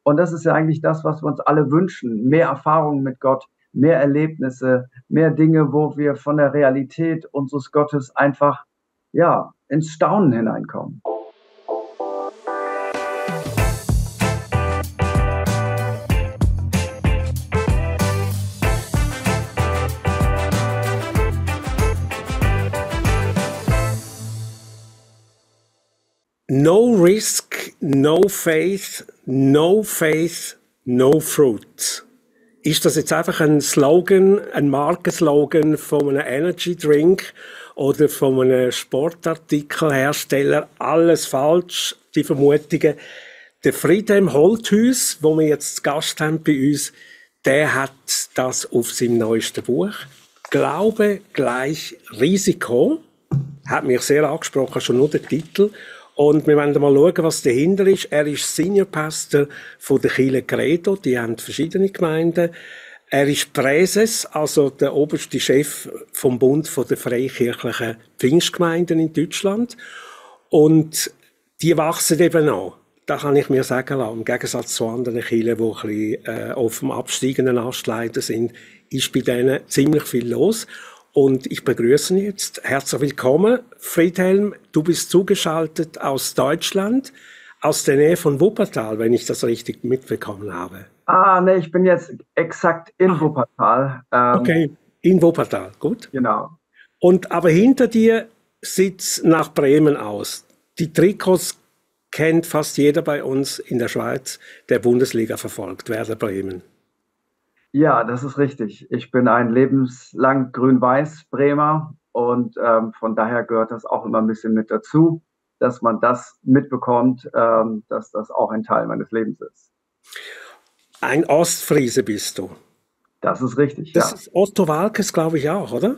Und das ist ja eigentlich das, was wir uns alle wünschen. Mehr Erfahrungen mit Gott, mehr Erlebnisse, mehr Dinge, wo wir von der Realität unseres Gottes einfach, ja, ins Staunen hineinkommen. No risk, no faith, no faith, no fruit. Ist das jetzt einfach ein Slogan, ein Markenslogan von einem Energy Drink oder von einem Sportartikelhersteller? Alles falsch, die Vermutungen. Der Friedhelm Holthuis, wo wir jetzt zu Gast haben bei uns, der hat das auf seinem neuesten Buch. Glaube gleich Risiko. Hat mich sehr angesprochen, schon nur der Titel. Und wir wollen mal schauen, was dahinter ist. Er ist Senior Pastor von der Kirche Credo. Die haben verschiedene Gemeinden. Er ist Präses, also der oberste Chef vom Bund der freikirchlichen Pfingstgemeinden in Deutschland. Und die wachsen eben an. Das kann ich mir sagen lassen. Im Gegensatz zu anderen Kirchen, die ein bisschen auf dem absteigenden Ast leider sind, ist bei denen ziemlich viel los. Und ich begrüße ihn jetzt. Herzlich willkommen, Friedhelm. Du bist zugeschaltet aus Deutschland, aus der Nähe von Wuppertal, wenn ich das richtig mitbekommen habe. Ne, ich bin jetzt exakt in Wuppertal. Okay, in Wuppertal, gut. Genau. Aber hinter dir sieht's nach Bremen aus. Die Trikots kennt fast jeder bei uns in der Schweiz, der Bundesliga verfolgt, Werder Bremen. Ja, das ist richtig. Ich bin ein lebenslang Grün-Weiß-Bremer und von daher gehört das auch immer ein bisschen mit dazu, dass man das mitbekommt, dass das auch ein Teil meines Lebens ist. Ein Ostfriese bist du. Das ist richtig, ja. Das ist Otto Waalkes, glaube ich, auch, oder?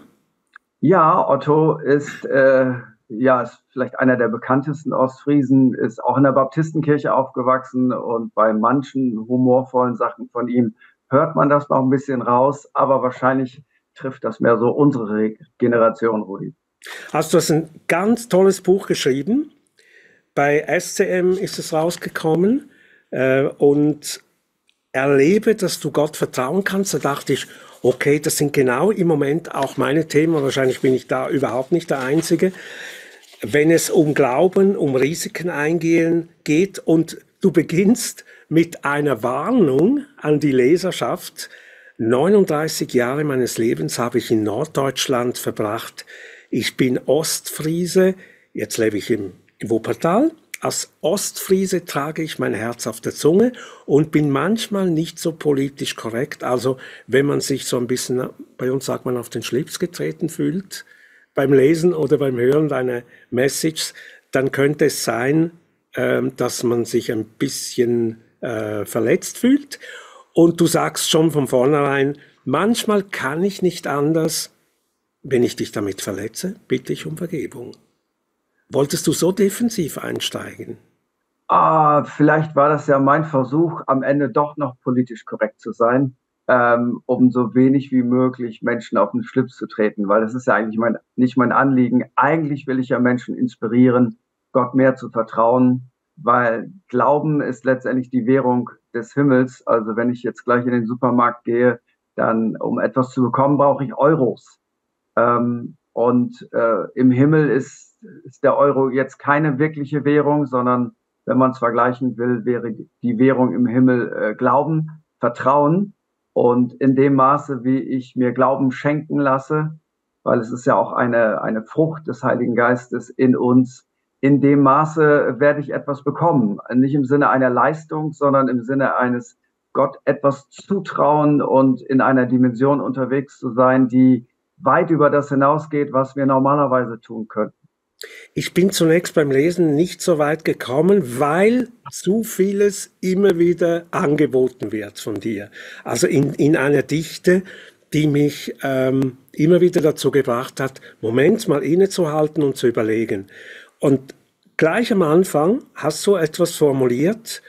Ja, Otto ist vielleicht einer der bekanntesten Ostfriesen, ist auch in der Baptistenkirche aufgewachsen und bei manchen humorvollen Sachen von ihm hört man das noch ein bisschen raus, aber wahrscheinlich trifft das mehr so unsere Generation, Rudi. Also du hast ein ganz tolles Buch geschrieben. Bei SCM ist es rausgekommen und erlebe, dass du Gott vertrauen kannst. Da dachte ich, okay, das sind genau im Moment auch meine Themen. Wahrscheinlich bin ich da überhaupt nicht der Einzige. Wenn es um Glauben, um Risiken eingehen geht und du beginnst mit einer Warnung an die Leserschaft. 39 Jahre meines Lebens habe ich in Norddeutschland verbracht. Ich bin Ostfriese, jetzt lebe ich im Wuppertal. Als Ostfriese trage ich mein Herz auf der Zunge und bin manchmal nicht so politisch korrekt. Also wenn man sich so ein bisschen, bei uns sagt man, auf den Schlips getreten fühlt, beim Lesen oder beim Hören deiner Message, dann könnte es sein, dass man sich ein bisschen verletzt fühlt. Und du sagst schon von vornherein, manchmal kann ich nicht anders, wenn ich dich damit verletze, bitte ich um Vergebung. Wolltest du so defensiv einsteigen? Vielleicht war das ja mein Versuch, am Ende doch noch politisch korrekt zu sein, um so wenig wie möglich Menschen auf den Schlips zu treten, weil das ist ja eigentlich nicht mein Anliegen. Eigentlich will ich ja Menschen inspirieren, Gott mehr zu vertrauen, weil Glauben ist letztendlich die Währung des Himmels. Also wenn ich jetzt gleich in den Supermarkt gehe, dann um etwas zu bekommen, brauche ich Euros. Im Himmel ist der Euro jetzt keine wirkliche Währung, sondern wenn man es vergleichen will, wäre die Währung im Himmel Glauben, Vertrauen. Und in dem Maße, wie ich mir Glauben schenken lasse, weil es ist ja auch eine Frucht des Heiligen Geistes in uns, in dem Maße werde ich etwas bekommen. Nicht im Sinne einer Leistung, sondern im Sinne eines Gott etwas zutrauen und in einer Dimension unterwegs zu sein, die weit über das hinausgeht, was wir normalerweise tun könnten. Ich bin zunächst beim Lesen nicht so weit gekommen, weil zu vieles immer wieder angeboten wird von dir. Also in einer Dichte, die mich immer wieder dazu gebracht hat, Moment mal innezuhalten und zu überlegen. Und gleich am Anfang hast du etwas formuliert,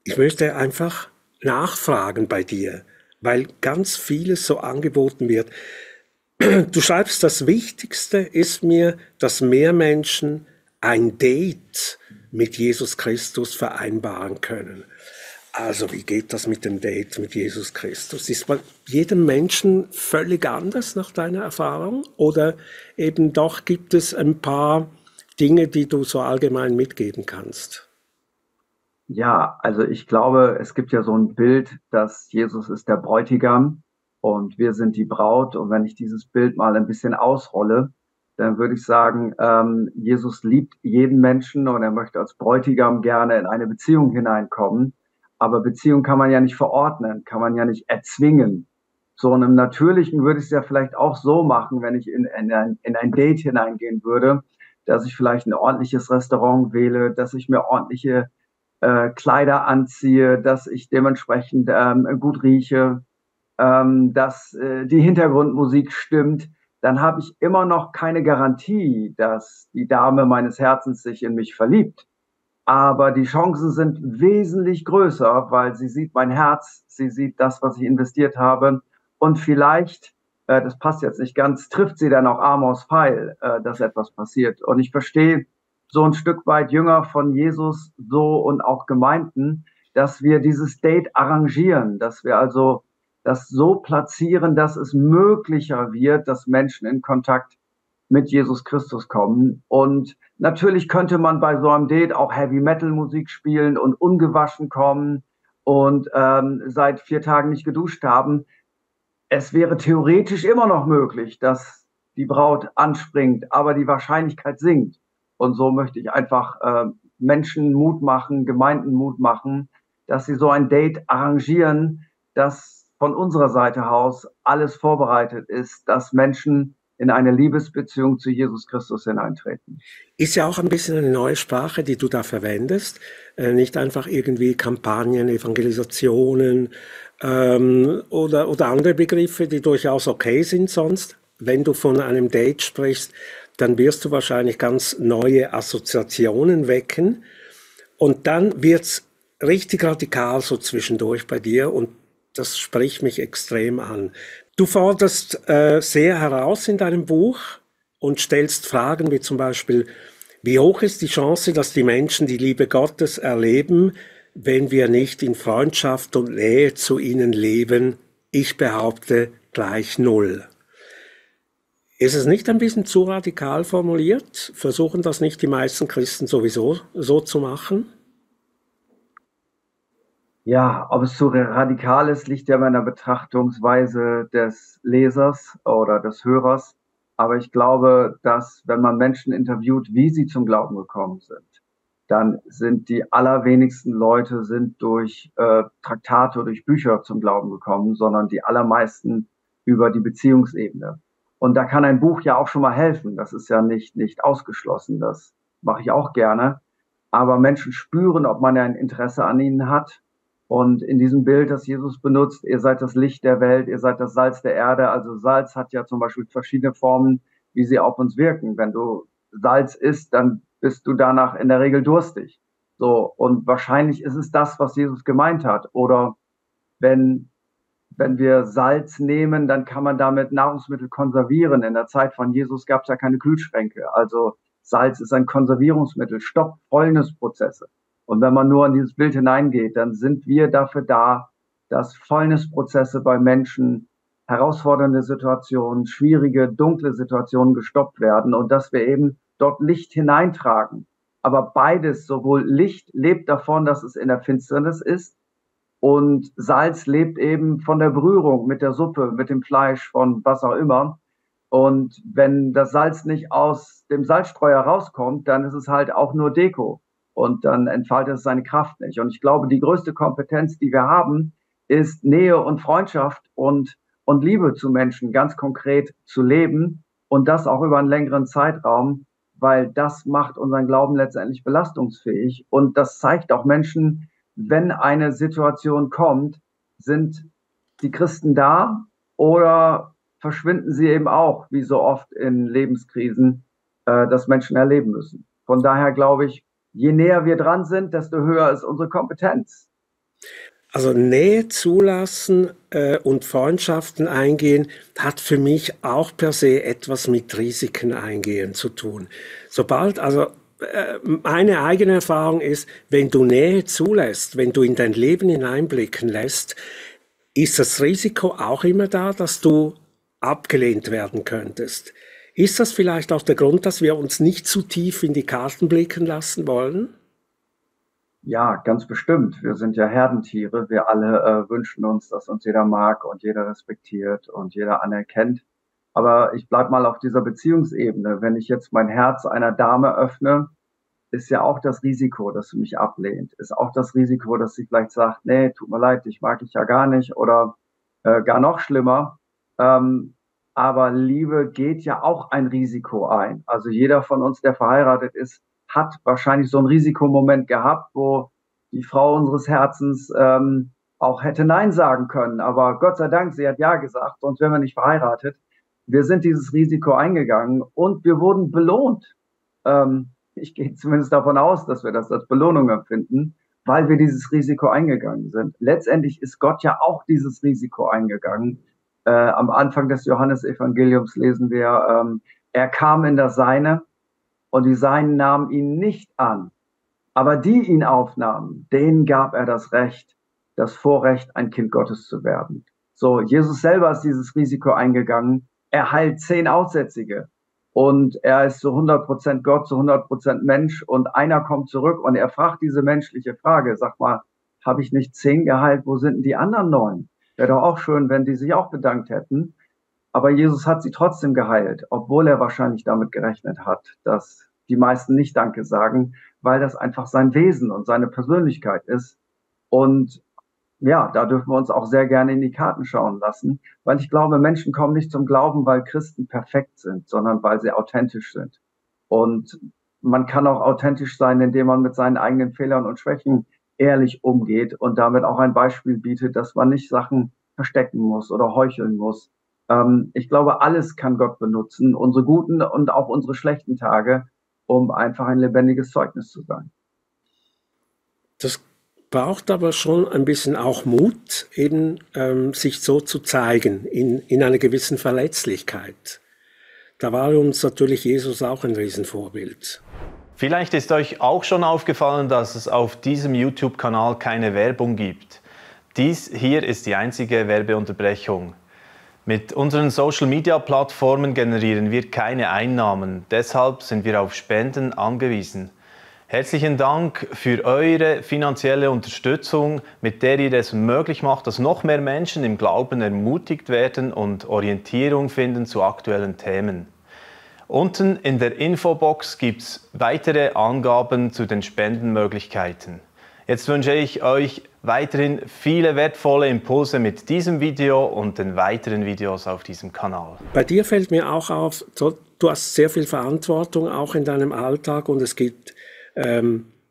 ich möchte einfach nachfragen bei dir, weil ganz vieles so angeboten wird. Du schreibst, das Wichtigste ist mir, dass mehr Menschen ein Date mit Jesus Christus vereinbaren können. Also wie geht das mit dem Date mit Jesus Christus? Ist bei jedem Menschen völlig anders nach deiner Erfahrung? Oder eben doch gibt es ein paar Dinge, die du so allgemein mitgeben kannst? Ja, also ich glaube, es gibt ja so ein Bild, dass Jesus ist der Bräutigam und wir sind die Braut. Und wenn ich dieses Bild mal ein bisschen ausrolle, dann würde ich sagen, Jesus liebt jeden Menschen und er möchte als Bräutigam gerne in eine Beziehung hineinkommen. Aber Beziehung kann man ja nicht verordnen, kann man ja nicht erzwingen. So in einem Natürlichen würde ich es ja vielleicht auch so machen, wenn ich in ein Date hineingehen würde, dass ich vielleicht ein ordentliches Restaurant wähle, dass ich mir ordentliche Kleider anziehe, dass ich dementsprechend gut rieche, dass die Hintergrundmusik stimmt, dann habe ich immer noch keine Garantie, dass die Dame meines Herzens sich in mich verliebt. Aber die Chancen sind wesentlich größer, weil sie sieht mein Herz, sie sieht das, was ich investiert habe. Und vielleicht, das passt jetzt nicht ganz, trifft sie dann auch Amos Pfeil, dass etwas passiert. Und ich verstehe so ein Stück weit Jünger von Jesus so und auch Gemeinden, dass wir dieses Date arrangieren, dass wir also das so platzieren, dass es möglicher wird, dass Menschen in Kontakt mit Jesus Christus kommen. Und natürlich könnte man bei so einem Date auch Heavy Metal Musik spielen und ungewaschen kommen und seit 4 Tagen nicht geduscht haben. Es wäre theoretisch immer noch möglich, dass die Braut anspringt, aber die Wahrscheinlichkeit sinkt. Und so möchte ich einfach Menschen Mut machen, Gemeinden Mut machen, dass sie so ein Date arrangieren, dass von unserer Seite aus alles vorbereitet ist, dass Menschen in eine Liebesbeziehung zu Jesus Christus hineintreten. Ist ja auch ein bisschen eine neue Sprache, die du da verwendest. Nicht einfach irgendwie Kampagnen, Evangelisationen oder andere Begriffe, die durchaus okay sind sonst. Wenn du von einem Date sprichst, dann wirst du wahrscheinlich ganz neue Assoziationen wecken. Und dann wird's richtig radikal so zwischendurch bei dir und das spricht mich extrem an. Du forderst sehr heraus in deinem Buch und stellst Fragen wie zum Beispiel, wie hoch ist die Chance, dass die Menschen die Liebe Gottes erleben, wenn wir nicht in Freundschaft und Nähe zu ihnen leben? Ich behaupte gleich null. Ist es nicht ein bisschen zu radikal formuliert? Versuchen das nicht die meisten Christen sowieso so zu machen? Ja, ob es zu radikal ist, liegt ja in der Betrachtungsweise des Lesers oder des Hörers. Aber ich glaube, dass wenn man Menschen interviewt, wie sie zum Glauben gekommen sind, dann sind die allerwenigsten Leute sind durch Traktate, durch Bücher zum Glauben gekommen, sondern die allermeisten über die Beziehungsebene. Und da kann ein Buch ja auch schon mal helfen. Das ist ja nicht ausgeschlossen. Das mache ich auch gerne. Aber Menschen spüren, ob man ein Interesse an ihnen hat. Und in diesem Bild, das Jesus benutzt, ihr seid das Licht der Welt, ihr seid das Salz der Erde. Also Salz hat ja zum Beispiel verschiedene Formen, wie sie auf uns wirken. Wenn du Salz isst, dann bist du danach in der Regel durstig. So. Und wahrscheinlich ist es das, was Jesus gemeint hat. Oder wenn wenn wir Salz nehmen, dann kann man damit Nahrungsmittel konservieren. In der Zeit von Jesus gab es ja keine Kühlschränke. Also Salz ist ein Konservierungsmittel, stoppt Fäulnisprozesse. Und wenn man nur in dieses Bild hineingeht, dann sind wir dafür da, dass Fäulnisprozesse bei Menschen, herausfordernde Situationen, schwierige, dunkle Situationen gestoppt werden und dass wir eben dort Licht hineintragen. Aber beides, sowohl Licht lebt davon, dass es in der Finsternis ist, und Salz lebt eben von der Berührung mit der Suppe, mit dem Fleisch, von was auch immer. Und wenn das Salz nicht aus dem Salzstreuer rauskommt, dann ist es halt auch nur Deko. Und dann entfaltet es seine Kraft nicht. Und ich glaube, die größte Kompetenz, die wir haben, ist Nähe und Freundschaft und Liebe zu Menschen ganz konkret zu leben. Und das auch über einen längeren Zeitraum, weil das macht unseren Glauben letztendlich belastungsfähig. Und das zeigt auch Menschen, wenn eine Situation kommt, sind die Christen da oder verschwinden sie eben auch, wie so oft in Lebenskrisen, das Menschen erleben müssen. Von daher glaube ich, je näher wir dran sind, desto höher ist unsere Kompetenz. Also Nähe zulassen und Freundschaften eingehen hat für mich auch per se etwas mit Risiken eingehen zu tun. Sobald also meine eigene Erfahrung ist, wenn du Nähe zulässt, wenn du in dein Leben hineinblicken lässt, ist das Risiko auch immer da, dass du abgelehnt werden könntest. Ist das vielleicht auch der Grund, dass wir uns nicht zu tief in die Karten blicken lassen wollen? Ja, ganz bestimmt. Wir sind ja Herdentiere. Wir alle wünschen uns, dass uns jeder mag und jeder respektiert und jeder anerkennt. Aber ich bleib mal auf dieser Beziehungsebene. Wenn ich jetzt mein Herz einer Dame öffne, ist ja auch das Risiko, dass sie mich ablehnt. Ist auch das Risiko, dass sie vielleicht sagt, nee, tut mir leid, dich mag ich ja gar nicht oder gar noch schlimmer. Ähm, aber Liebe geht ja auch ein Risiko ein. Also jeder von uns, der verheiratet ist, hat wahrscheinlich so einen Risikomoment gehabt, wo die Frau unseres Herzens auch hätte Nein sagen können. Aber Gott sei Dank, sie hat Ja gesagt, sonst wären wir nicht verheiratet. Wir sind dieses Risiko eingegangen und wir wurden belohnt. Ich gehe zumindest davon aus, dass wir das als Belohnung empfinden, weil wir dieses Risiko eingegangen sind. Letztendlich ist Gott ja auch dieses Risiko eingegangen. Am Anfang des Johannesevangeliums lesen wir, er kam in das Seine und die Seinen nahmen ihn nicht an. Aber die ihn aufnahmen, denen gab er das Recht, das Vorrecht, ein Kind Gottes zu werden. So, Jesus selber ist dieses Risiko eingegangen. Er heilt 10 Aussätzige. Und er ist zu 100% Gott, zu 100% Mensch. Und einer kommt zurück und er fragt diese menschliche Frage. Sag mal, habe ich nicht 10 geheilt? Wo sind denn die anderen 9? Wäre doch auch schön, wenn die sich auch bedankt hätten. Aber Jesus hat sie trotzdem geheilt, obwohl er wahrscheinlich damit gerechnet hat, dass die meisten nicht Danke sagen, weil das einfach sein Wesen und seine Persönlichkeit ist. Und ja, da dürfen wir uns auch sehr gerne in die Karten schauen lassen, weil ich glaube, Menschen kommen nicht zum Glauben, weil Christen perfekt sind, sondern weil sie authentisch sind. Und man kann auch authentisch sein, indem man mit seinen eigenen Fehlern und Schwächen ehrlich umgeht und damit auch ein Beispiel bietet, dass man nicht Sachen verstecken muss oder heucheln muss. Ich glaube, alles kann Gott benutzen, unsere guten und auch unsere schlechten Tage, um einfach ein lebendiges Zeugnis zu sein. Das braucht aber schon ein bisschen auch Mut, eben sich so zu zeigen, in einer gewissen Verletzlichkeit. Da war uns natürlich Jesus auch ein Riesenvorbild. Vielleicht ist euch auch schon aufgefallen, dass es auf diesem YouTube-Kanal keine Werbung gibt. Dies hier ist die einzige Werbeunterbrechung. Mit unseren Social-Media-Plattformen generieren wir keine Einnahmen, deshalb sind wir auf Spenden angewiesen. Herzlichen Dank für eure finanzielle Unterstützung, mit der ihr es möglich macht, dass noch mehr Menschen im Glauben ermutigt werden und Orientierung finden zu aktuellen Themen. Unten in der Infobox gibt es weitere Angaben zu den Spendenmöglichkeiten. Jetzt wünsche ich euch weiterhin viele wertvolle Impulse mit diesem Video und den weiteren Videos auf diesem Kanal. Bei dir fällt mir auch auf, du hast sehr viel Verantwortung auch in deinem Alltag und es geht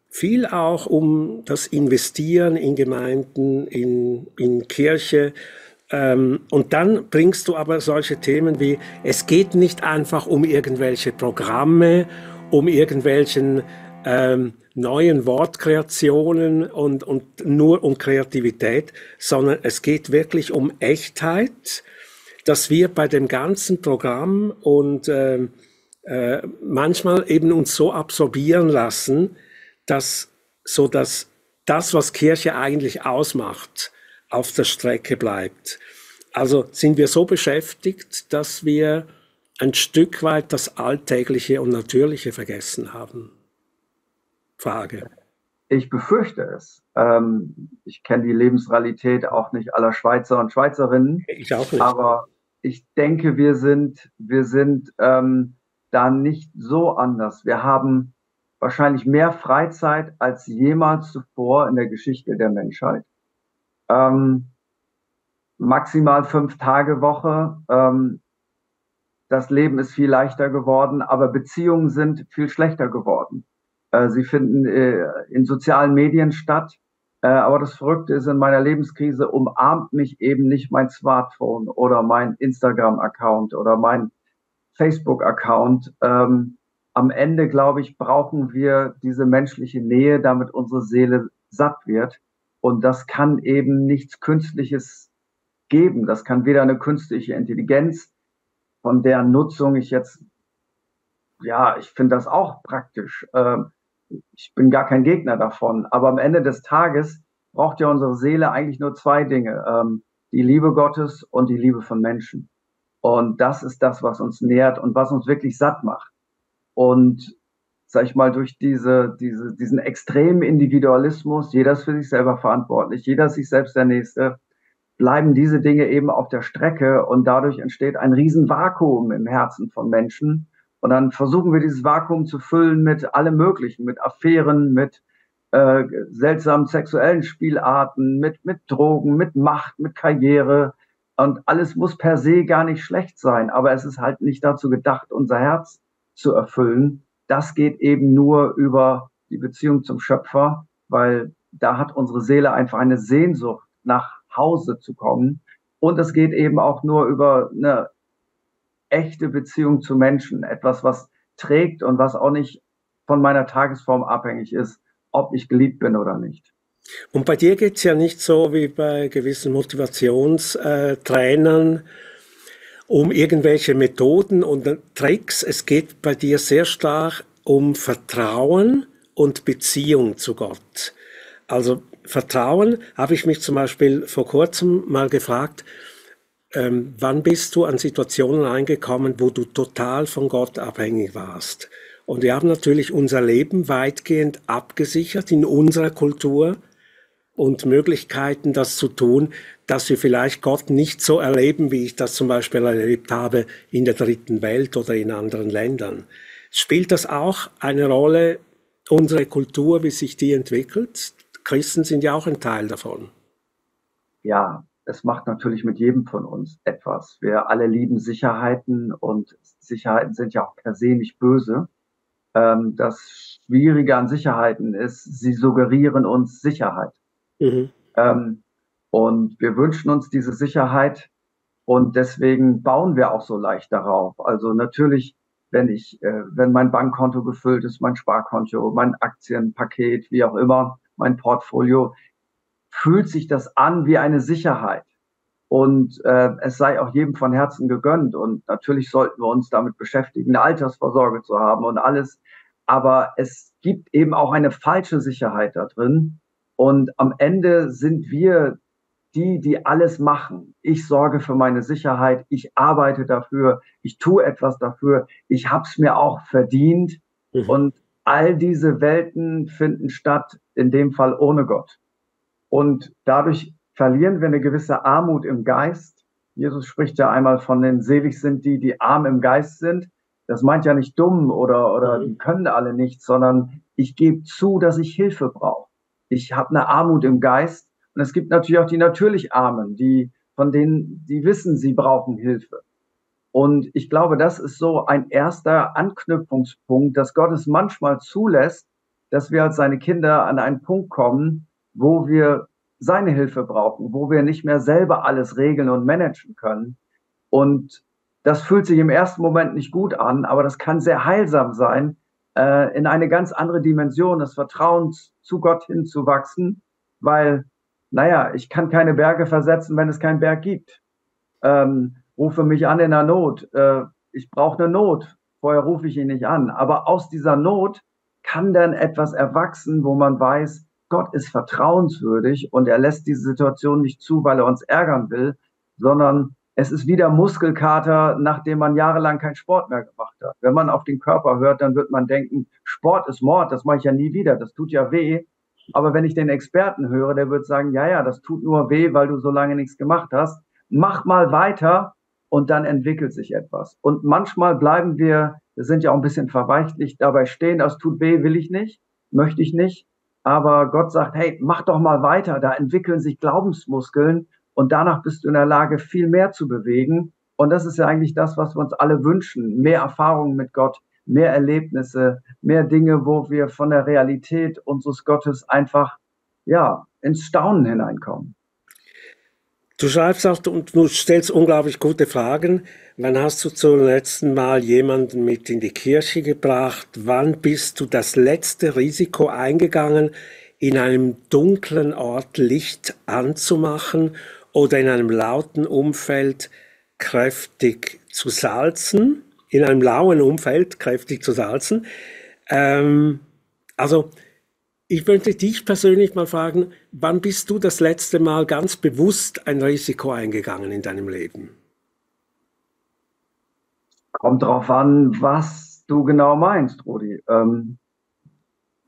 viel auch um das Investieren in Gemeinden, in Kirche. Und dann bringst du aber solche Themen wie, es geht nicht einfach um irgendwelche Programme, um irgendwelchen neuen Wortkreationen und nur um Kreativität, sondern es geht wirklich um Echtheit, dass wir bei dem ganzen Programm und manchmal eben uns so absorbieren lassen, dass das, was Kirche eigentlich ausmacht, auf der Strecke bleibt. Also sind wir so beschäftigt, dass wir ein Stück weit das Alltägliche und Natürliche vergessen haben. Frage. Ich befürchte es. Ich kenne die Lebensrealität auch nicht aller Schweizer und Schweizerinnen. Ich auch nicht. Aber ich denke, wir sind da nicht so anders. Wir haben wahrscheinlich mehr Freizeit als jemals zuvor in der Geschichte der Menschheit. Maximal 5-Tage-Woche. Das Leben ist viel leichter geworden, aber Beziehungen sind viel schlechter geworden. Sie finden in sozialen Medien statt. Aber das Verrückte ist, in meiner Lebenskrise umarmt mich eben nicht mein Smartphone oder mein Instagram-Account oder mein Facebook-Account. Am Ende, glaube ich, brauchen wir diese menschliche Nähe, damit unsere Seele satt wird. Und das kann eben nichts Künstliches geben. Das kann weder eine künstliche Intelligenz, von deren Nutzung ich jetzt Ja, ich finde das auch praktisch. Ich bin gar kein Gegner davon. Aber am Ende des Tages braucht ja unsere Seele eigentlich nur zwei Dinge. Die Liebe Gottes und die Liebe von Menschen. Und das ist das, was uns nährt und was uns wirklich satt macht. Und sag ich mal, durch diesen extremen Individualismus, jeder ist für sich selber verantwortlich, jeder ist sich selbst der Nächste, bleiben diese Dinge eben auf der Strecke und dadurch entsteht ein Riesenvakuum im Herzen von Menschen. Und dann versuchen wir dieses Vakuum zu füllen mit allem Möglichen, mit Affären, mit seltsamen sexuellen Spielarten, mit Drogen, mit Macht, mit Karriere. Und alles muss per se gar nicht schlecht sein, aber es ist halt nicht dazu gedacht, unser Herz zu erfüllen. Das geht eben nur über die Beziehung zum Schöpfer, weil da hat unsere Seele einfach eine Sehnsucht nach Hause zu kommen. Und es geht eben auch nur über eine echte Beziehung zu Menschen. Etwas, was trägt und was auch nicht von meiner Tagesform abhängig ist, ob ich geliebt bin oder nicht. Und bei dir geht es ja nicht so wie bei gewissen Motivationstrainern um irgendwelche Methoden und Tricks. Es geht bei dir sehr stark um Vertrauen und Beziehung zu Gott. Also Vertrauen habe ich mich zum Beispiel vor kurzem mal gefragt, wann bist du an Situationen reingekommen, wo du total von Gott abhängig warst? Und wir haben natürlich unser Leben weitgehend abgesichert in unserer Kultur und Möglichkeiten, das zu tun, dass wir vielleicht Gott nicht so erleben, wie ich das zum Beispiel erlebt habe in der dritten Welt oder in anderen Ländern. Spielt das auch eine Rolle, unsere Kultur, wie sich die entwickelt? Christen sind ja auch ein Teil davon. Ja, es macht natürlich mit jedem von uns etwas. Wir alle lieben Sicherheiten und Sicherheiten sind ja auch per se nicht böse. Das Schwierige an Sicherheiten ist, sie suggerieren uns Sicherheit. Mhm. Und wir wünschen uns diese Sicherheit und deswegen bauen wir auch so leicht darauf. Also natürlich, wenn mein Bankkonto gefüllt ist, mein Sparkonto, mein Aktienpaket, wie auch immer, mein Portfolio, fühlt sich das an wie eine Sicherheit. Und es sei auch jedem von Herzen gegönnt. Und natürlich sollten wir uns damit beschäftigen, eine Altersvorsorge zu haben und alles. Aber es gibt eben auch eine falsche Sicherheit da drin. Und am Ende sind wir die alles machen. Ich sorge für meine Sicherheit, ich arbeite dafür, ich tue etwas dafür, ich habe es mir auch verdient. Mhm. Und all diese Welten finden statt, in dem Fall ohne Gott. Und dadurch verlieren wir eine gewisse Armut im Geist. Jesus spricht ja einmal von den selig sind die, die arm im Geist sind. Das meint ja nicht dumm oder Mhm. die können alle nichts, sondern ich gebe zu, dass ich Hilfe brauche. Ich habe eine Armut im Geist und es gibt natürlich auch die natürlich Armen, von denen die wissen, sie brauchen Hilfe. Und ich glaube, das ist so ein erster Anknüpfungspunkt, dass Gott es manchmal zulässt, dass wir als seine Kinder an einen Punkt kommen, wo wir seine Hilfe brauchen, wo wir nicht mehr selber alles regeln und managen können. Und das fühlt sich im ersten Moment nicht gut an, aber das kann sehr heilsam sein, in eine ganz andere Dimension des Vertrauens zu Gott hinzuwachsen, weil, naja, ich kann keine Berge versetzen, wenn es keinen Berg gibt. Rufe mich an in der Not. Ich brauche eine Not. Vorher rufe ich ihn nicht an. Aber aus dieser Not kann dann etwas erwachsen, wo man weiß, Gott ist vertrauenswürdig und er lässt diese Situation nicht zu, weil er uns ärgern will, sondern es ist wieder Muskelkater, nachdem man jahrelang keinen Sport mehr gemacht hat. Wenn man auf den Körper hört, dann wird man denken, Sport ist Mord, das mache ich ja nie wieder, das tut ja weh. Aber wenn ich den Experten höre, der wird sagen, ja, ja, das tut nur weh, weil du so lange nichts gemacht hast. Mach mal weiter und dann entwickelt sich etwas. Und manchmal bleiben wir sind ja auch ein bisschen verweichlicht, dabei stehen, das tut weh, will ich nicht, möchte ich nicht. Aber Gott sagt, hey, mach doch mal weiter, da entwickeln sich Glaubensmuskeln und danach bist du in der Lage, viel mehr zu bewegen. Und das ist ja eigentlich das, was wir uns alle wünschen. Mehr Erfahrungen mit Gott, mehr Erlebnisse, mehr Dinge, wo wir von der Realität unseres Gottes einfach, ja, ins Staunen hineinkommen. Du schreibst auch und du stellst unglaublich gute Fragen. Wann hast du zum letzten Mal jemanden mit in die Kirche gebracht? Wann bist du das letzte Risiko eingegangen, in einem dunklen Ort Licht anzumachen oder in einem lauten Umfeld kräftig zu salzen? in einem lauen Umfeld kräftig zu salzen. Also, ich möchte dich persönlich mal fragen, wann bist du das letzte Mal ganz bewusst ein Risiko eingegangen in deinem Leben? Kommt drauf an, was du genau meinst, Rudi.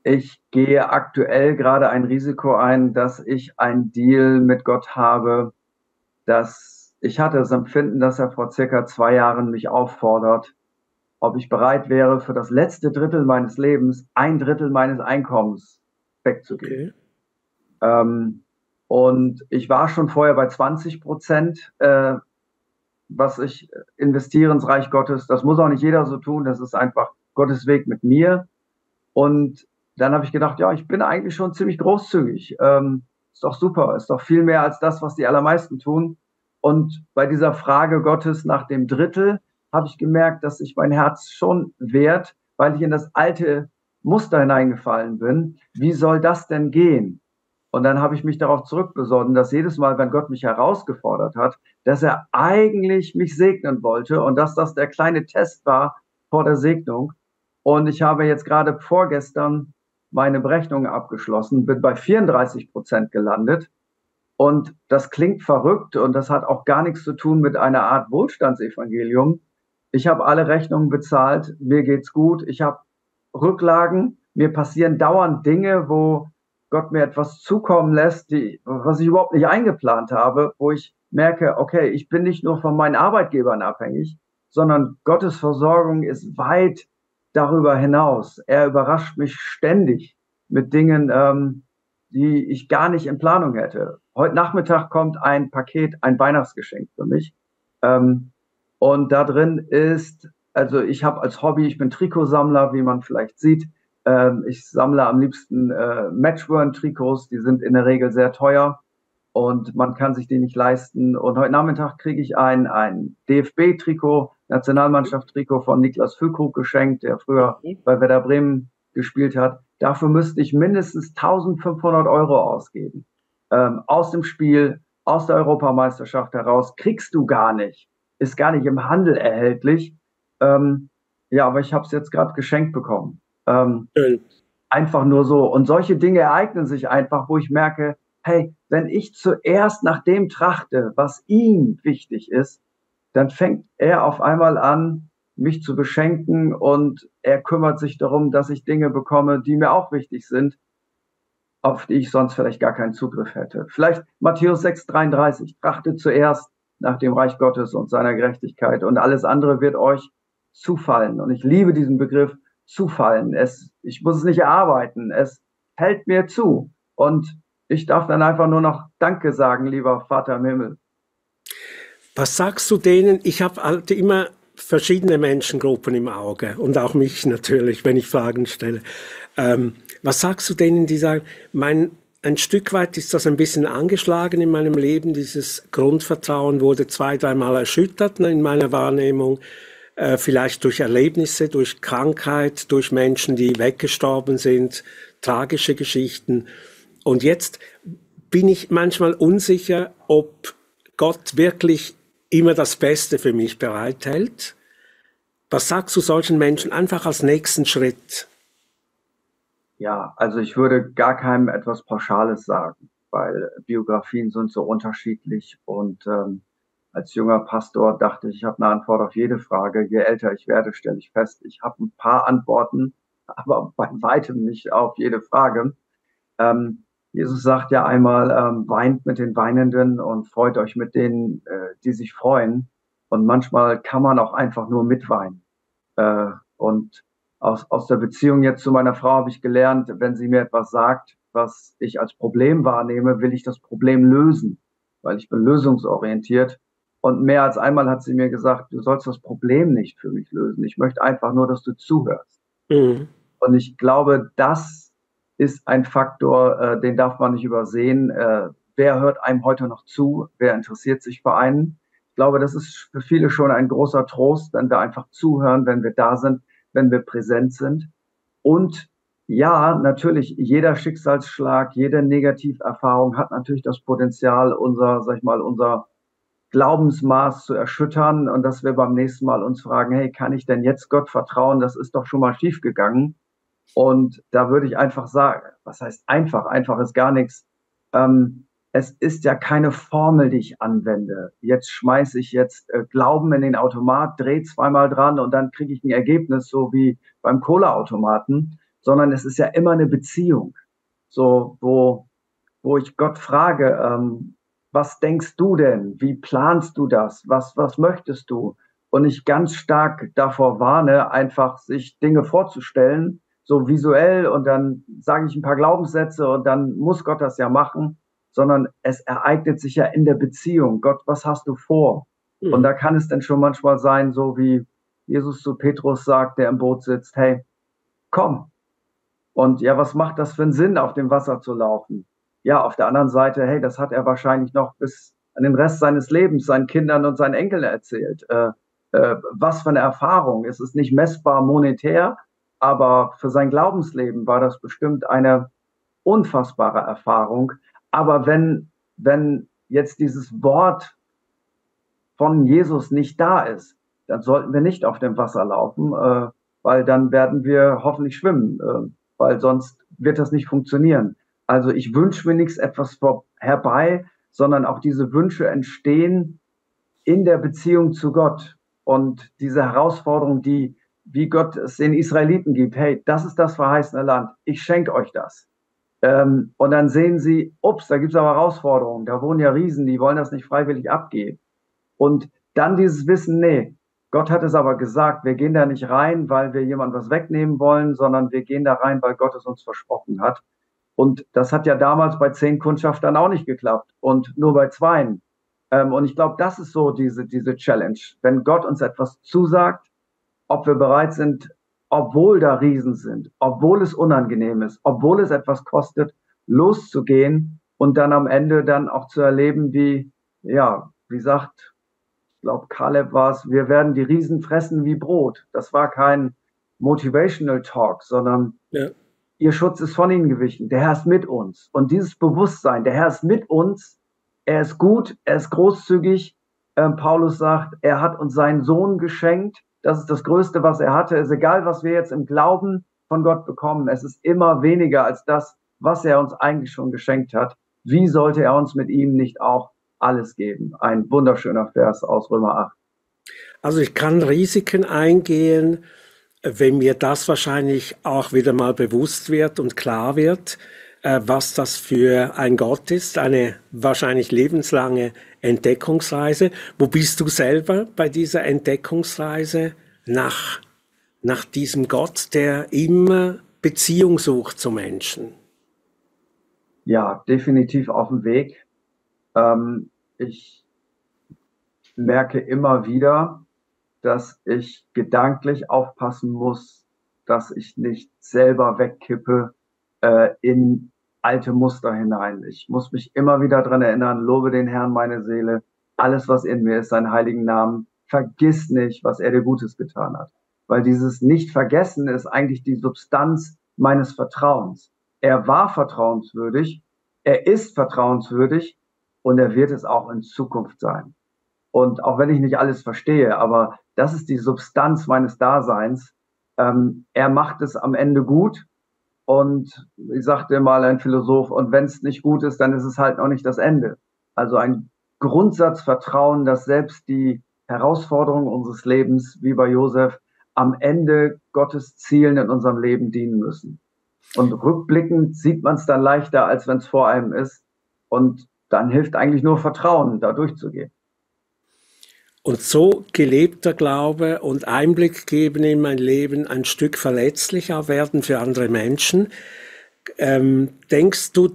Ich gehe aktuell gerade ein Risiko ein, dass ich einen Deal mit Gott habe, dass ich hatte das Empfinden, dass er vor circa 2 Jahren mich auffordert, ob ich bereit wäre, für das letzte Drittel meines Lebens 1/3 meines Einkommens wegzugeben. Okay. Und ich war schon vorher bei 20%, was ich investiere ins Reich Gottes. Das muss auch nicht jeder so tun. Das ist einfach Gottes Weg mit mir. Und dann habe ich gedacht, ja, ich bin eigentlich schon ziemlich großzügig. Ist doch super, ist doch viel mehr als das, was die allermeisten tun. Und bei dieser Frage Gottes nach dem Drittel habe ich gemerkt, dass sich mein Herz schon wehrt, weil ich in das alte Muster hineingefallen bin. Wie soll das denn gehen? Und dann habe ich mich darauf zurückbesonnen, dass jedes Mal, wenn Gott mich herausgefordert hat, dass er eigentlich mich segnen wollte und dass das der kleine Test war vor der Segnung. Und ich habe jetzt gerade vorgestern meine Berechnung abgeschlossen, bin bei 34% gelandet. Und das klingt verrückt und das hat auch gar nichts zu tun mit einer Art Wohlstandsevangelium. Ich habe alle Rechnungen bezahlt, mir geht's gut, ich habe Rücklagen, mir passieren dauernd Dinge, wo Gott mir etwas zukommen lässt, was ich überhaupt nicht eingeplant habe, wo ich merke, okay, ich bin nicht nur von meinen Arbeitgebern abhängig, sondern Gottes Versorgung ist weit darüber hinaus. Er überrascht mich ständig mit Dingen, die ich gar nicht in Planung hätte. Heute Nachmittag kommt ein Paket, ein Weihnachtsgeschenk für mich. Und da drin ist, also ich habe als Hobby, ich bin Trikotsammler, wie man vielleicht sieht. Ich sammle am liebsten Matchworn-Trikots, die sind in der Regel sehr teuer und man kann sich die nicht leisten. Und heute Nachmittag kriege ich ein DFB-Trikot, Nationalmannschaft-Trikot von Niklas Füllkrug geschenkt, der früher bei Werder Bremen gespielt hat. Dafür müsste ich mindestens 1.500 Euro ausgeben. Aus dem Spiel, aus der Europameisterschaft heraus, kriegst du gar nicht. Ist gar nicht im Handel erhältlich. Ja, aber ich habe es jetzt gerade geschenkt bekommen. Einfach nur so. Und solche Dinge ereignen sich einfach, wo ich merke, hey, wenn ich zuerst nach dem trachte, was ihm wichtig ist, dann fängt er auf einmal an, mich zu beschenken und er kümmert sich darum, dass ich Dinge bekomme, die mir auch wichtig sind, auf die ich sonst vielleicht gar keinen Zugriff hätte. Vielleicht Matthäus 6,33, trachtet zuerst nach dem Reich Gottes und seiner Gerechtigkeit und alles andere wird euch zufallen. Und ich liebe diesen Begriff zufallen. Ich muss es nicht erarbeiten, es fällt mir zu. Und ich darf dann einfach nur noch Danke sagen, lieber Vater im Himmel. Was sagst du denen? Ich habe halt immer verschiedene Menschengruppen im Auge und auch mich natürlich, wenn ich Fragen stelle. Was sagst du denen, die sagen, ein Stück weit ist das ein bisschen angeschlagen in meinem Leben, dieses Grundvertrauen wurde 2-3 Mal erschüttert in meiner Wahrnehmung, vielleicht durch Erlebnisse, durch Krankheit, durch Menschen, die weggestorben sind, tragische Geschichten. Und jetzt bin ich manchmal unsicher, ob Gott wirklich immer das Beste für mich bereithält. Was sagst du solchen Menschen einfach als nächsten Schritt? Ja, also ich würde gar keinem etwas Pauschales sagen, weil Biografien sind so unterschiedlich und als junger Pastor dachte ich, ich habe eine Antwort auf jede Frage. Je älter ich werde, stelle ich fest, ich habe ein paar Antworten, aber bei weitem nicht auf jede Frage. Jesus sagt ja einmal, weint mit den Weinenden und freut euch mit denen, die sich freuen. Und manchmal kann man auch einfach nur mitweinen. Und aus der Beziehung jetzt zu meiner Frau habe ich gelernt, wenn sie mir etwas sagt, was ich als Problem wahrnehme, will ich das Problem lösen, weil ich bin lösungsorientiert. Und mehr als einmal hat sie mir gesagt, du sollst das Problem nicht für mich lösen. Ich möchte einfach nur, dass du zuhörst. Mhm. Und ich glaube, das ist ein Faktor, den darf man nicht übersehen. Wer hört einem heute noch zu? Wer interessiert sich für einen? Ich glaube, das ist für viele schon ein großer Trost, wenn wir einfach zuhören, wenn wir da sind, wenn wir präsent sind. Und ja, natürlich, jeder Schicksalsschlag, jede Negativerfahrung hat natürlich das Potenzial, unser Glaubensmaß zu erschüttern und dass wir beim nächsten Mal uns fragen, hey, kann ich denn jetzt Gott vertrauen? Das ist doch schon mal schief gegangen. Und da würde ich einfach sagen, was heißt einfach? Einfach ist gar nichts. Es ist ja keine Formel, die ich anwende. Jetzt schmeiße ich Glauben in den Automat, drehe zweimal dran und dann kriege ich ein Ergebnis, so wie beim Cola-Automaten, sondern es ist ja immer eine Beziehung, so wo ich Gott frage, was denkst du denn? Wie planst du das? Was möchtest du? Und ich ganz stark davor warne, einfach sich Dinge vorzustellen, so visuell und dann sage ich ein paar Glaubenssätze und dann muss Gott das ja machen, sondern es ereignet sich ja in der Beziehung. Gott, was hast du vor? Und da kann es dann schon manchmal sein, so wie Jesus zu Petrus sagt, der im Boot sitzt, hey, komm. Und ja, was macht das für einen Sinn, auf dem Wasser zu laufen? Ja, auf der anderen Seite, hey, das hat er wahrscheinlich noch bis an den Rest seines Lebens seinen Kindern und seinen Enkeln erzählt. Was für eine Erfahrung. Es ist nicht messbar monetär, aber für sein Glaubensleben war das bestimmt eine unfassbare Erfahrung. Aber wenn jetzt dieses Wort von Jesus nicht da ist, dann sollten wir nicht auf dem Wasser laufen, weil dann werden wir hoffentlich schwimmen, weil sonst wird das nicht funktionieren. Also ich wünsche mir nichts etwas herbei, sondern auch diese Wünsche entstehen in der Beziehung zu Gott. Und diese Herausforderung, die, wie Gott es den Israeliten gibt, hey, das ist das verheißene Land, ich schenke euch das. Und dann sehen sie, ups, da gibt es aber Herausforderungen, da wohnen ja Riesen, die wollen das nicht freiwillig abgeben. Und dann dieses Wissen, nee, Gott hat es aber gesagt, wir gehen da nicht rein, weil wir jemand was wegnehmen wollen, sondern wir gehen da rein, weil Gott es uns versprochen hat. Und das hat ja damals bei 10 Kundschaftern auch nicht geklappt und nur bei 2. Und ich glaube, das ist so diese Challenge. Wenn Gott uns etwas zusagt, ob wir bereit sind, obwohl da Riesen sind, obwohl es unangenehm ist, obwohl es etwas kostet, loszugehen und dann am Ende dann auch zu erleben, wie sagt, ich glaube, Kaleb war es, wir werden die Riesen fressen wie Brot. Das war kein Motivational Talk, sondern ihr Schutz ist von ihnen gewichen. Der Herr ist mit uns. Und dieses Bewusstsein, der Herr ist mit uns, er ist gut, er ist großzügig. Paulus sagt, er hat uns seinen Sohn geschenkt. Das ist das Größte, was er hatte. Es ist egal, was wir jetzt im Glauben von Gott bekommen. Es ist immer weniger als das, was er uns eigentlich schon geschenkt hat. Wie sollte er uns mit ihm nicht auch alles geben? Ein wunderschöner Vers aus Römer 8. Also ich kann Risiken eingehen, wenn mir das wahrscheinlich auch wieder mal bewusst wird und klar wird, was das für ein Gott ist, eine wahrscheinlich lebenslange Entdeckungsreise. Wo bist du selber bei dieser Entdeckungsreise nach diesem Gott, der immer Beziehung sucht zu Menschen? Ja, definitiv auf dem Weg. Ich merke immer wieder, dass ich gedanklich aufpassen muss, dass ich nicht selber wegkippe in alte Muster hinein. Ich muss mich immer wieder dran erinnern, lobe den Herrn meine Seele, alles was in mir ist, seinen heiligen Namen. Vergiss nicht, was er dir Gutes getan hat. Weil dieses Nicht-Vergessen ist eigentlich die Substanz meines Vertrauens. Er war vertrauenswürdig, er ist vertrauenswürdig und er wird es auch in Zukunft sein. Und auch wenn ich nicht alles verstehe, aber das ist die Substanz meines Daseins. Er macht es am Ende gut. Und ich sagte mal ein Philosoph, und wenn es nicht gut ist, dann ist es halt noch nicht das Ende. Also ein Grundsatzvertrauen, dass selbst die Herausforderungen unseres Lebens, wie bei Josef, am Ende Gottes Zielen in unserem Leben dienen müssen. Und rückblickend sieht man es dann leichter, als wenn es vor einem ist. Und dann hilft eigentlich nur Vertrauen, da durchzugehen. Und so gelebter Glaube und Einblick geben in mein Leben, ein Stück verletzlicher werden für andere Menschen. Denkst du,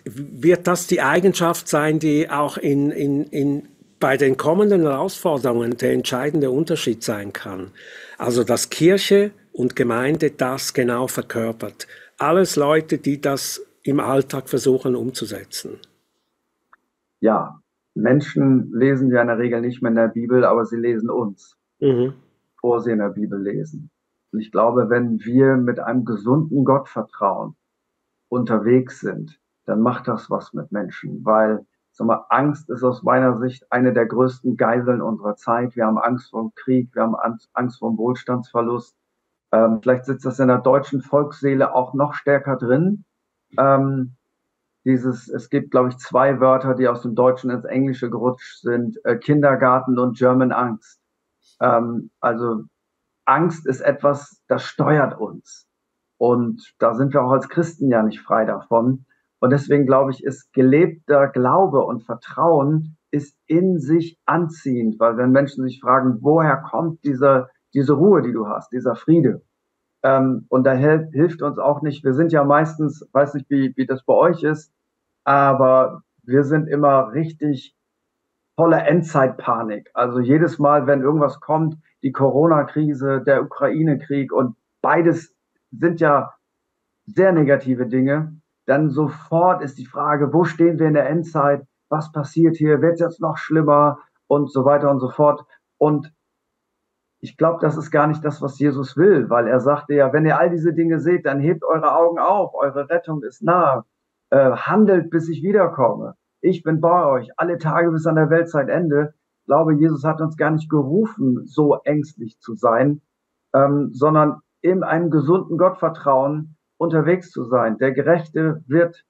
wird das die Eigenschaft sein, die auch bei den kommenden Herausforderungen der entscheidende Unterschied sein kann? Also, dass Kirche und Gemeinde das genau verkörpert. Alles Leute, die das im Alltag versuchen umzusetzen. Ja. Menschen lesen ja in der Regel nicht mehr in der Bibel, aber sie lesen uns, bevor sie in der Bibel lesen. Und ich glaube, wenn wir mit einem gesunden Gottvertrauen unterwegs sind, dann macht das was mit Menschen, weil Sag mal, Angst ist aus meiner Sicht eine der größten Geiseln unserer Zeit. Wir haben Angst vor dem Krieg, wir haben Angst vor dem Wohlstandsverlust. Vielleicht sitzt das in der deutschen Volksseele auch noch stärker drin. Es gibt, glaube ich, 2 Wörter, die aus dem Deutschen ins Englische gerutscht sind, Kindergarten und German Angst. Also Angst ist etwas, das steuert uns. Und da sind wir auch als Christen ja nicht frei davon. Und deswegen glaube ich, ist gelebter Glaube und Vertrauen ist in sich anziehend, weil wenn Menschen sich fragen, woher kommt diese Ruhe, die du hast, dieser Friede? Und da hilft uns auch nicht, wir sind ja meistens, weiß nicht, wie das bei euch ist, aber wir sind immer richtig voller Endzeitpanik. Also jedes Mal, wenn irgendwas kommt, die Corona-Krise, der Ukraine-Krieg und beides sind ja sehr negative Dinge, dann sofort ist die Frage, wo stehen wir in der Endzeit? Was passiert hier? Wird es jetzt noch schlimmer? Und so weiter und so fort. Und ich glaube, das ist gar nicht das, was Jesus will, weil er sagte ja, wenn ihr all diese Dinge seht, dann hebt eure Augen auf, eure Rettung ist nah. Handelt, bis ich wiederkomme. Ich bin bei euch, alle Tage bis an der Weltzeitende. Ich glaube, Jesus hat uns gar nicht gerufen, so ängstlich zu sein, sondern in einem gesunden Gottvertrauen unterwegs zu sein. Der Gerechte wird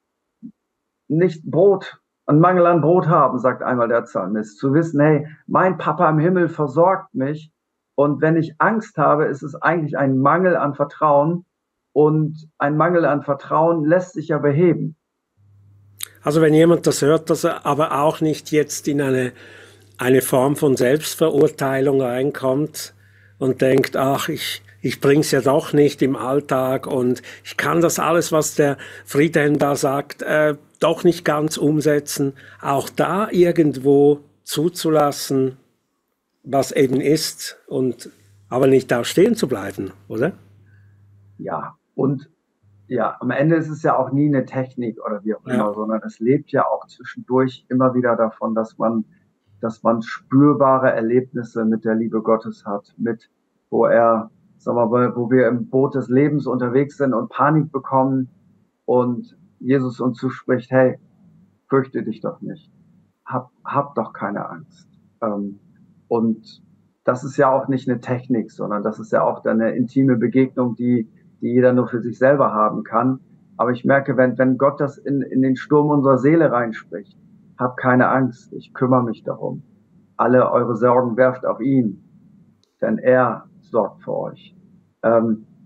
nicht einen Mangel an Brot haben, sagt einmal der Psalmist. Zu wissen, hey, mein Papa im Himmel versorgt mich. Und wenn ich Angst habe, ist es eigentlich ein Mangel an Vertrauen. Und ein Mangel an Vertrauen lässt sich ja beheben. Also wenn jemand das hört, dass er aber auch nicht jetzt in eine Form von Selbstverurteilung reinkommt und denkt, ach, ich bring's ja doch nicht im Alltag und ich kann das alles, was der Friedhelm da sagt, doch nicht ganz umsetzen. Auch da irgendwo zuzulassen, was eben ist und aber nicht da stehen zu bleiben, oder? Ja, und ja, am Ende ist es ja auch nie eine Technik oder wie auch immer, sondern es lebt ja auch zwischendurch immer wieder davon, dass man spürbare Erlebnisse mit der Liebe Gottes hat, wo wir im Boot des Lebens unterwegs sind und Panik bekommen und Jesus uns zuspricht, hey, fürchte dich doch nicht, hab doch keine Angst. Und das ist ja auch nicht eine Technik, sondern das ist ja auch dann eine intime Begegnung, die jeder nur für sich selber haben kann. Aber ich merke, wenn Gott das in den Sturm unserer Seele reinspricht, hab keine Angst, ich kümmere mich darum. Alle eure Sorgen werft auf ihn, denn er sorgt für euch.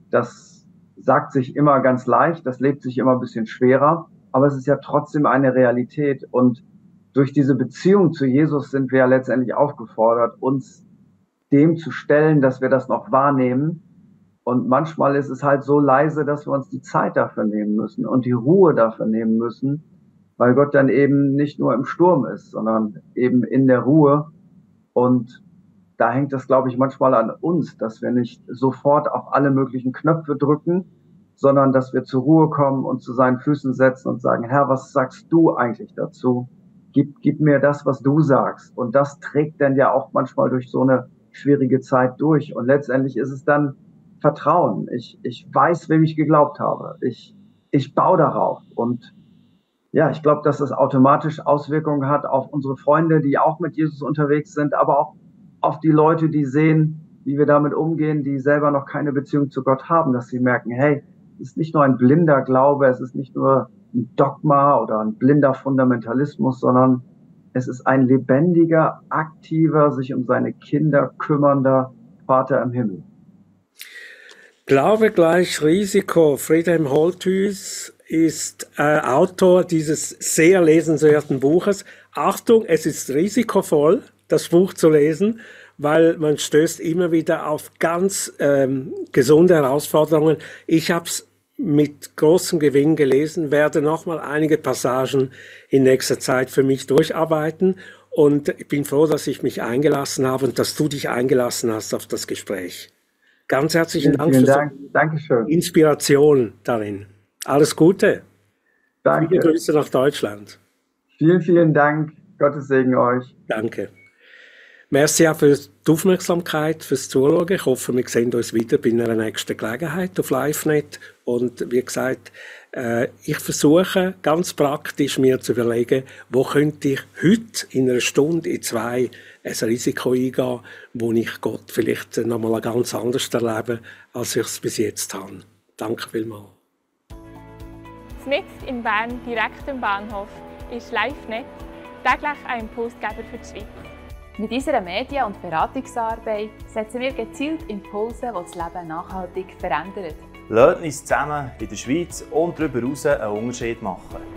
Das sagt sich immer ganz leicht, das lebt sich immer ein bisschen schwerer, aber es ist ja trotzdem eine Realität. Und durch diese Beziehung zu Jesus sind wir ja letztendlich aufgefordert, uns dem zu stellen, dass wir das noch wahrnehmen. Und manchmal ist es halt so leise, dass wir uns die Zeit dafür nehmen müssen und die Ruhe dafür nehmen müssen, weil Gott dann eben nicht nur im Sturm ist, sondern eben in der Ruhe. Und da hängt es, glaube ich, manchmal an uns, dass wir nicht sofort auf alle möglichen Knöpfe drücken, sondern dass wir zur Ruhe kommen und zu seinen Füßen setzen und sagen, Herr, was sagst du eigentlich dazu? Gib mir das, was du sagst. Und das trägt dann ja auch manchmal durch so eine schwierige Zeit durch. Und letztendlich ist es dann Vertrauen. Ich weiß, wem ich geglaubt habe. Ich baue darauf. Und ja, ich glaube, dass das automatisch Auswirkungen hat auf unsere Freunde, die auch mit Jesus unterwegs sind, aber auch auf die Leute, die sehen, wie wir damit umgehen, die selber noch keine Beziehung zu Gott haben, dass sie merken, hey, es ist nicht nur ein blinder Glaube, es ist nicht nur ein Dogma oder ein blinder Fundamentalismus, sondern es ist ein lebendiger, aktiver, sich um seine Kinder kümmernder Vater im Himmel. Glaube gleich Risiko. Friedhelm Holthuis ist Autor dieses sehr lesenswerten Buches. Achtung, es ist risikovoll, das Buch zu lesen, weil man stößt immer wieder auf ganz gesunde Herausforderungen. Ich habe es mit großem Gewinn gelesen, werde nochmal einige Passagen in nächster Zeit für mich durcharbeiten und ich bin froh, dass ich mich eingelassen habe und dass du dich eingelassen hast auf das Gespräch. Ganz herzlichen Dank für die Inspiration darin. Alles Gute. Danke. Viele Grüße nach Deutschland. Vielen, vielen Dank. Gottes Segen euch. Danke. Merci auch für die Aufmerksamkeit, fürs Zuschauen. Ich hoffe, wir sehen uns wieder bei einer nächsten Gelegenheit auf LiveNet. Und wie gesagt, ich versuche ganz praktisch mir zu überlegen, wo könnte ich heute in einer Stunde, in 2 ein Risiko eingehen, wo ich Gott vielleicht nochmal ganz anders erlebe, als ich es bis jetzt habe. Danke vielmals. Mitten in Bern, direkt am Bahnhof, ist LiveNet täglich ein Impulsgeber für die Schweiz. Mit unserer Medien- und Beratungsarbeit setzen wir gezielt Impulse, die das Leben nachhaltig verändern. Lasst uns zusammen in der Schweiz und darüber hinaus einen Unterschied machen.